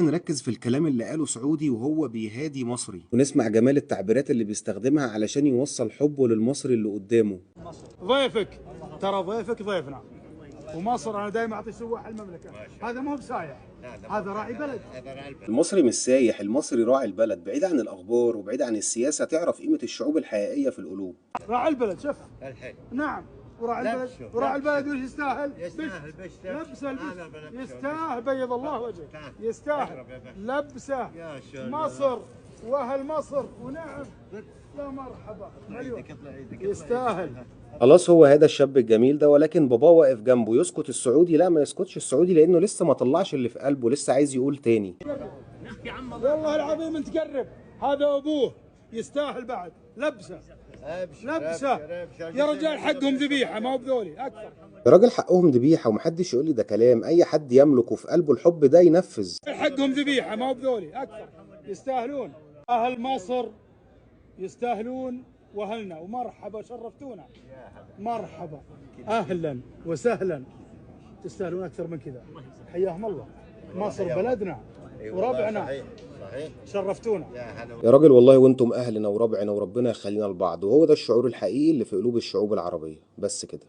نركز في الكلام اللي قاله سعودي وهو بيهادي مصري، ونسمع جمال التعبيرات اللي بيستخدمها علشان يوصل حبه للمصري اللي قدامه. ضيفك ترى ضيفك ضيفنا، ومصر انا دائما اعطي سواح المملكة، هذا مو بسايح، هذا راعي بلد. المصري مش سايح، المصري راعي البلد، بعيد عن الاخبار وبعيد عن السياسة، تعرف قيمة الشعوب الحقيقية في القلوب. راعي البلد شوف نعم، وراعي البلد، وراعي البلد وش يستاهل؟ يستاهل لبسه، يستاهل، بيض الله وجهه، يستاهل لبسه. مصر واهل مصر ونعم، يا مرحبا، يستاهل. خلاص هو هذا الشاب الجميل ده، ولكن باباه واقف جنبه. يسكت السعودي؟ لا، ما يسكتش السعودي، لانه لسه ما طلعش اللي في قلبه، لسه عايز يقول تاني. والله العظيم انت تقرب، هذا ابوه يستاهل بعد لبسه، لبسه يا رجال. حقهم ذبيحة، ما هو بذولي اكثر. يا راجل حقهم ذبيحة، ومحدش يقول لي ده كلام، اي حد يملكه في قلبه الحب ده ينفذ. حقهم ذبيحة، ما هو بذولي اكثر، يستاهلون. اهل مصر يستاهلون واهلنا، ومرحبا شرفتونا، مرحبا، اهلا وسهلا، تستاهلون اكثر من كذا. حياهم الله، مصر بلدنا وربعنا. صحيح، شرفتونا يا راجل والله، وانتم اهلنا وربعنا، وربنا يخلينا لبعض. وهو ده الشعور الحقيقي اللي في قلوب الشعوب العربية. بس كده.